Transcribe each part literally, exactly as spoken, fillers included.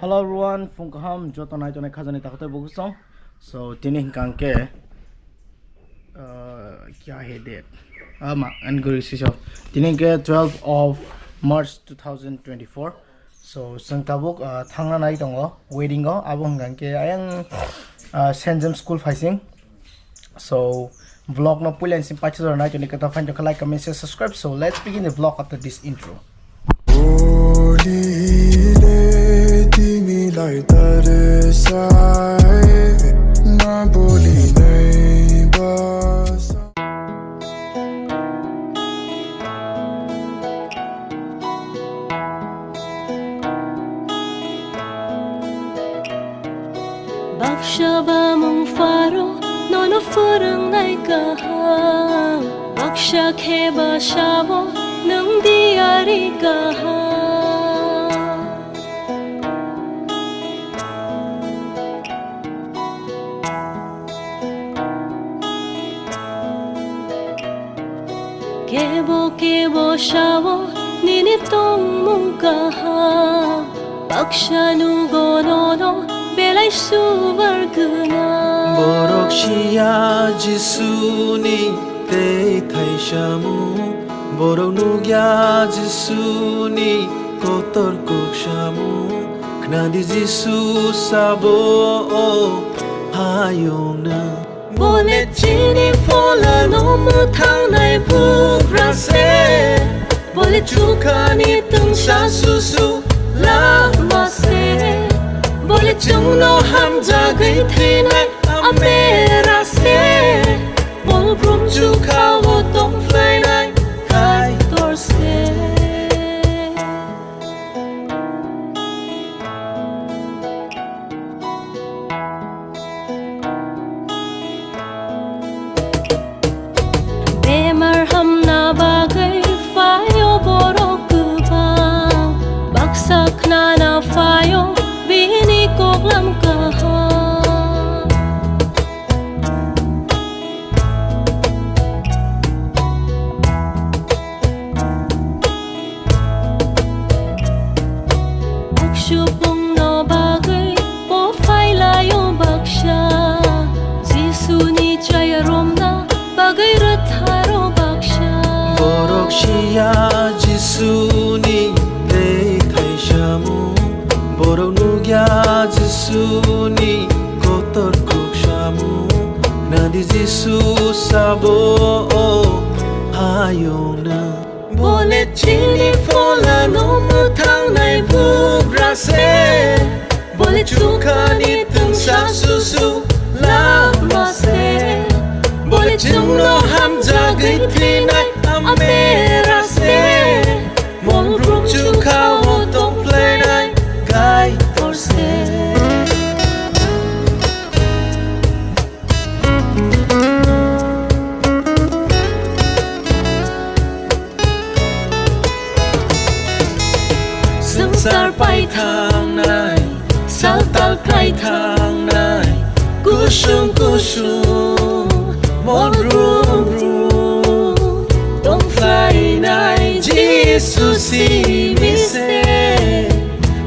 Hello everyone, phung kaham joto nai tongnai khajani takhwtwi bo kusong. So tini hwnkha hwnkhe, uh, kya hai date? Ama, and guri sisho. Tini hwnkhe twelve of March two thousand twenty-four. So chwng tabuk, uh, thangna nai tongo wedding o, abo hwnkha hwnkhe ayang, uh, Saint James School phaising. So vlog no puila sin paithak jora nai toni kata fan jokha like, comment, share, subscribe. So let's begin the vlog after this intro. Baksa bamung pharo nono phwrwngnai kaham, baksa khe ba sabo nwng diyari kaham. Kebo kebo sao nini tongmung kaham, baksa nugo nono belai subar gwnang. Borok siya Jisuni tei thai samung, borok nukya Jisuni kotor kuk samung. Khnadi Jisu sabo o hayungno. Bole chini pholano mwthangnai bugra se. Bole chukhani twngsa susu lama se. Bole chwngno hamjagwi thwinai amera se. Bol brum chukhao tongphlainai Kaitor se. Bemar hamna bagwi phaio borok kwbang, baksa khnana phaio bini koklam kaham. Aksupungno bagwi bo phailaio baksa, Jisuni chaya romna bagwi rwtharo baksa. Borok siya Jisuni tei thai samung, borok nukya Jisuni kotor kuk samung. Nadi Jisu sabo o hayungno. Bole chini pholano mwthangnai bugra se. Bole chukhani twngsa susu lama se. Bole chwngno hamjagwi thwinai amera se. Mol brum chukhao tongphlainai Kaitor se. Swngchar pai thangnai, saltal khlai thangnai, kusung kusung, mol brum brum, tongphlainai Jisu simi se,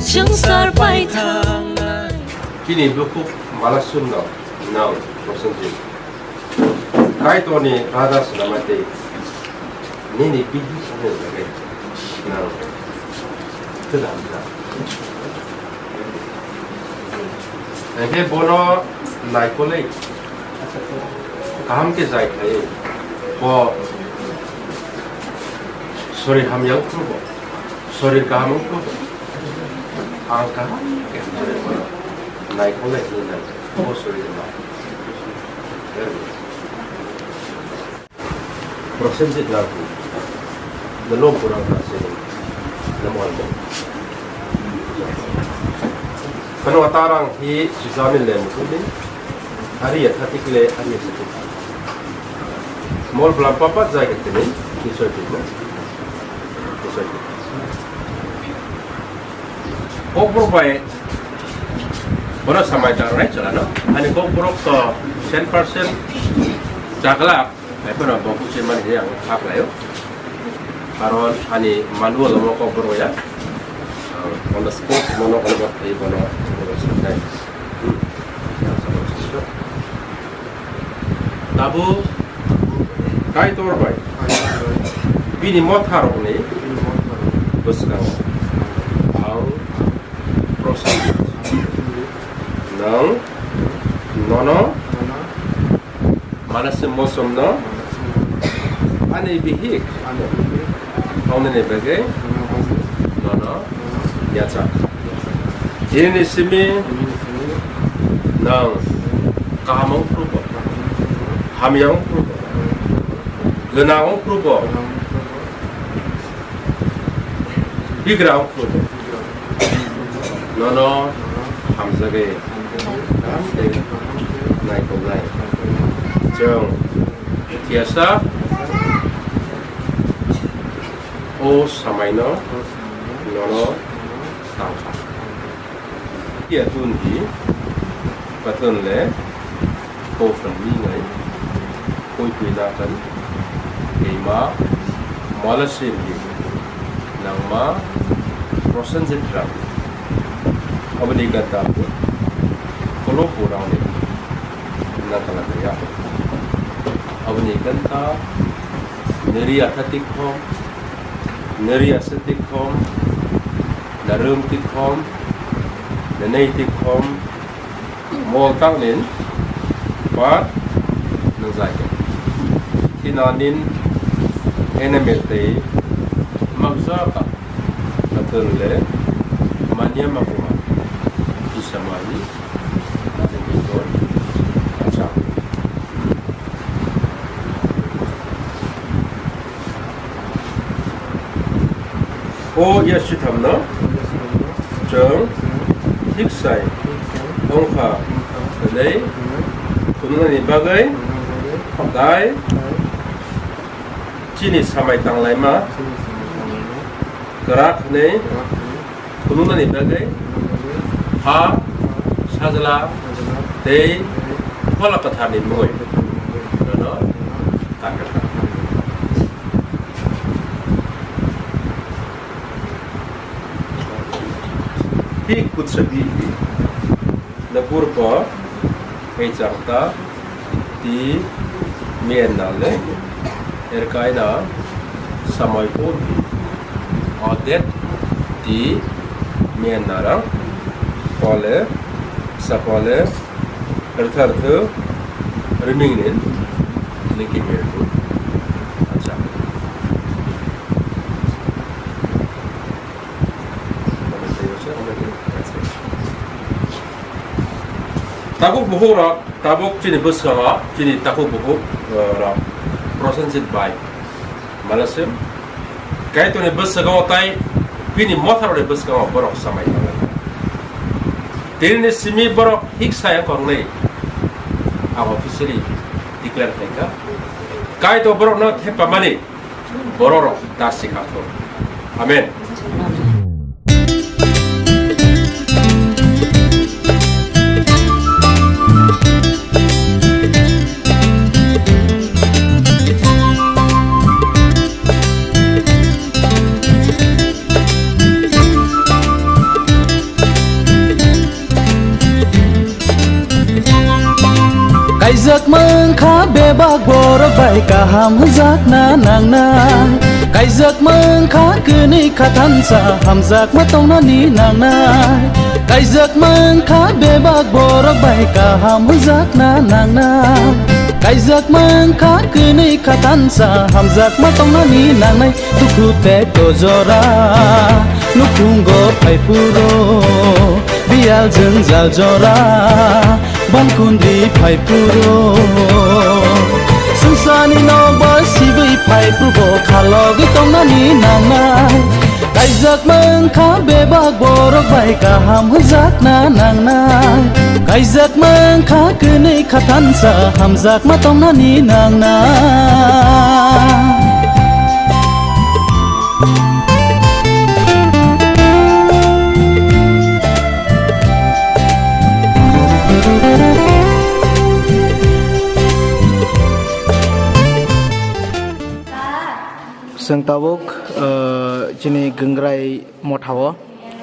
swngchar pai thangnai. Chini bukhuk malasumno nang Prosenjit. Kaitorni raja swnamai tei nini bihik wngna bagwi nang thwdam kha. Hinkhe bono naikolwi kaham khe jai khlaiwi bo sorir hamya wngkhe bo, sorir kaham wngkhe bo ang kaham khe hamjagwi bono naikolwi hinwi nai. Bo sorir ma. Prosenjit Rangkung, the local Rangkung city, the Molmo. Kano atarang hi jamin le mukuli, ari ya thatik le, ari ya satik. Mol blam papa jai ke tini, kisoi tini, kisoi tini. Kokborok bai bono samai tangnai chwla no. Ani kokborok to ten percent chakla, hai phano bo kuchimani hinwi ang kha khlaio. Karon ani manual omo kokborok ya. On the spot, mono, ono, bai, bono, bono, saknai. Hmm. Tabuk Kaitor bai bini motharokni bwskango ang Prosenjit, nwng nono Manasim mosom no ani bihik tongnani bagwi nono yachak. Nini simi nwng kaham wng phuru bo, hamya wng phuru bo, gwnang wng phuru bo, bigra wng phuru bo, nono hamjagwi kaham khe naikoknai. Chwng thiyasa o samaino nono tangkha. Phiya tun di, pathun le, kofran ni ngai, koi tui na kan, keima, mala sim di, nangma, Prosenjit Ram. Aboni gata, kolo kurang ni, nang kala kaya. Aboni gata, neri atha tikhom, neri asa tikhom, na rwng tikhom, na nei tikhom, mol tangnin, pat nungjai. Thina nin enemy tei makjaka, nathun le manya makuma, isa mani, nathun kikon, acha. O ya sithamno chwng thik sai wngkha hwnwi phunuknani bagwi tai chini samai tanglaima kwrak hwnwi phunuknani bagwi ha, sajla tei Phola Kwtharni mungwi nono kangkha. Hi kutsagi hi. Napur po hei changta ti mien na le erkai na samai po hi. Adet ti mien na rang pole sapole rtha rthu riming nin niki mien tu. Acha. Tabuk buhuk rok, tabuk chini bwskango, chini tabuk buhuk, eh, rok, Prosenjit bai manasim, Kaitorni bwskango tai bini motharokni bwskango borok samai tongo. Tinini simi borok hik saya kornwi, ang officially declare khaikha. Kaitor borokno thepamani, bororok ta sikha thung. Amen. Kaijak mankha bebak borok bai kaham hwnjakna nangnai. Kaijak mankha kwnwi khathansa hamjakma tongnani nangnai. Kaijak mankha bebak borok bai kaham hwnjakna nangnai. Kaijak mankha kwnwi khathansa hamjakma tongnani nangnai. Dukhu tei tojora nukhungo phai phuru, biyal jwngjal jora balkundi phai phuru. Swngcharni nokbar sibwi phai phuru bo khalogwi tongnani nangnai. Kaijak mankha bebak borok bai kaham hwnjakna nangnai. Kaijak mankha kwnwi khathansa hamjakma tongnani nangnai. Chwng tabuk, uh, chini Gangrai mothao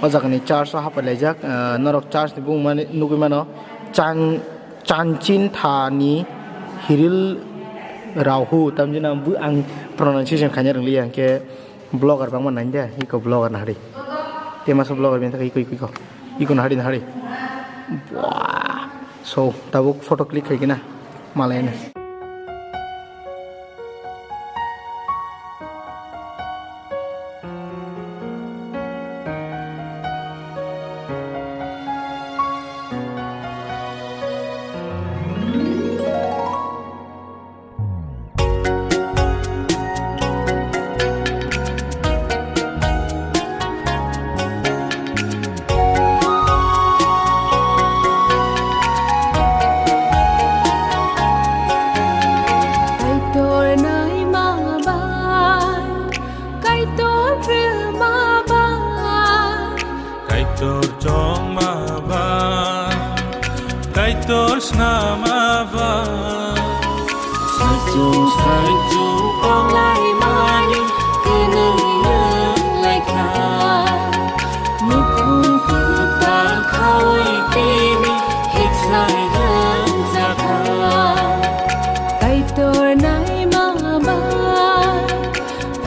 O jaga ni church o hapai laijak, ah, norok church ni bumung mani nugui mano, Chan-, Chanchin Thani Hiril Rahu, tamjina bu-, ang pronunciation khaina rwngliya, hwnkhe vlogger bangma nai de, iko vlogger nahari. Te masa vlogger bini thangwi iko, iko, iko. Iko nahari, nahari. Buah. So, tabuk photo click khai kena. Malai na. Kaitor naima bai, Kaitor rwma bai, Kaitor chongma bai, Kaitor snama bai. Saichung saichung tonglai mani kwnwi wng lai kha. Nukhung kwtal khaui tini hiksai wng jak kha. Kaitor naima bai,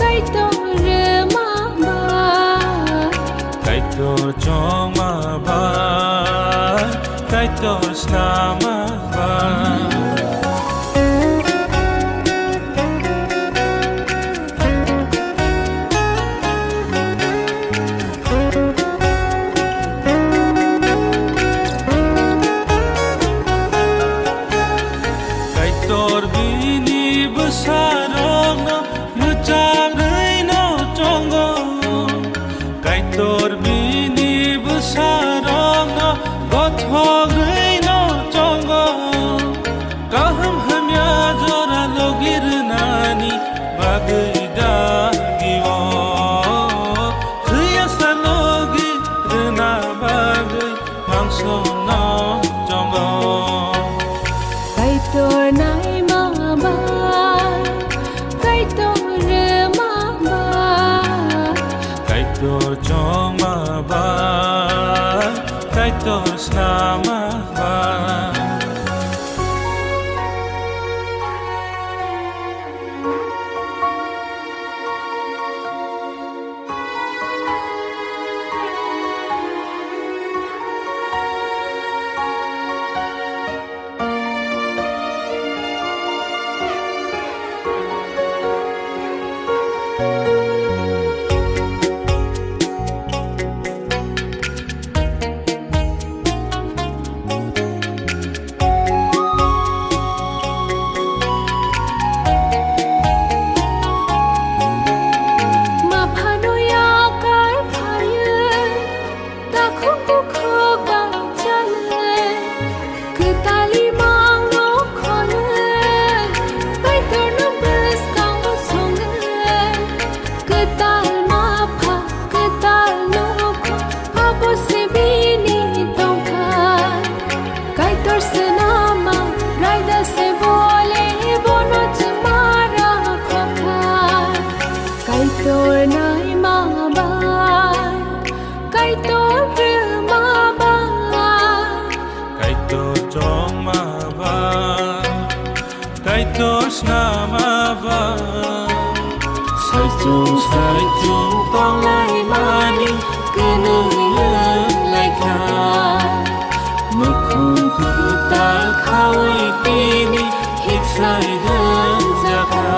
Kaitor rwma bai, Kaitor chongma bai, Kaitor snama bai. Kaitor bini bwsarokno mwchangwi no chongo. Kaitor bini bwsarokno gothogwi no chongo. Kaham hamya jora logi rwnani bagwi dagio. Thwiya sa logi rwna bagwi mangso no chongo. Kaitor naima bai, Kaitor rwma bai, Kaitor chongma bai, Kaitor snama bai. Maphano yakar phaiwi, takhuk bukhuk bai chale, kwtal imang no khole, Kaitorno bwskango songe, kwtal mapha, kwtal nukho, abo se bini tongthai. Kaitor se nama raida se bole bono chwmara khokha. Kaitor naima bai, Kaitor rwma bai, Kaitor chongma bai, Kaitor snama bai. Saichung saichung tonglai mani kwnwi wng lai kha. Nukhung kwtal khaui tini hiksai wng jak kha.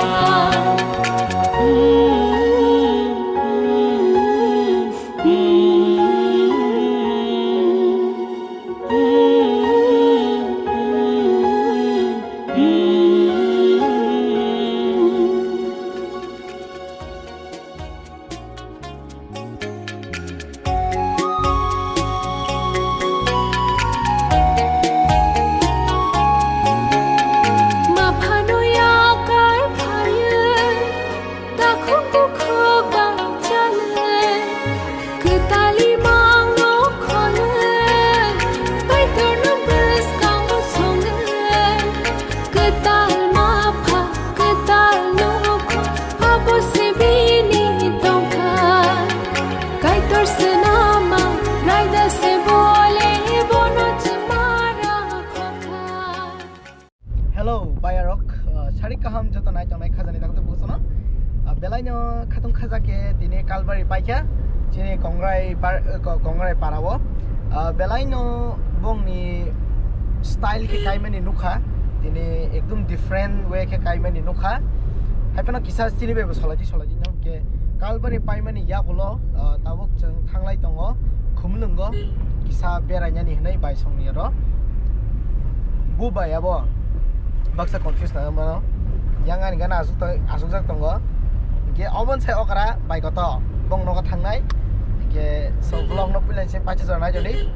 No khatung khaja khe tini Kalbari paikha chini Kongrai par-, ko-, Kongrai parao. Ah, belai no bongni style khe kaimani nukha. Tini ekdum different way khe kaimani nukha. Haiphano kisa chini bai bo solai di, solai di no khe Kalbari paimani yagulo, ah, tabuk chwng thanglai tongo Khumlwngo, kisa berainani hwnwi bai songni oro. Bu bai abo baksa confuse na mano. Yang ani gana asuk ta-, asukjak tongo. Hingke obon sai okra bai koto bong nogo thangnai. Hingke so vlog no puilai se paisa jora nai jodi.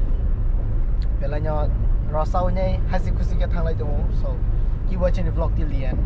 Belai no rosao nyai hasi khusi khe thanglai tongo. So kibo chini vlog till the end.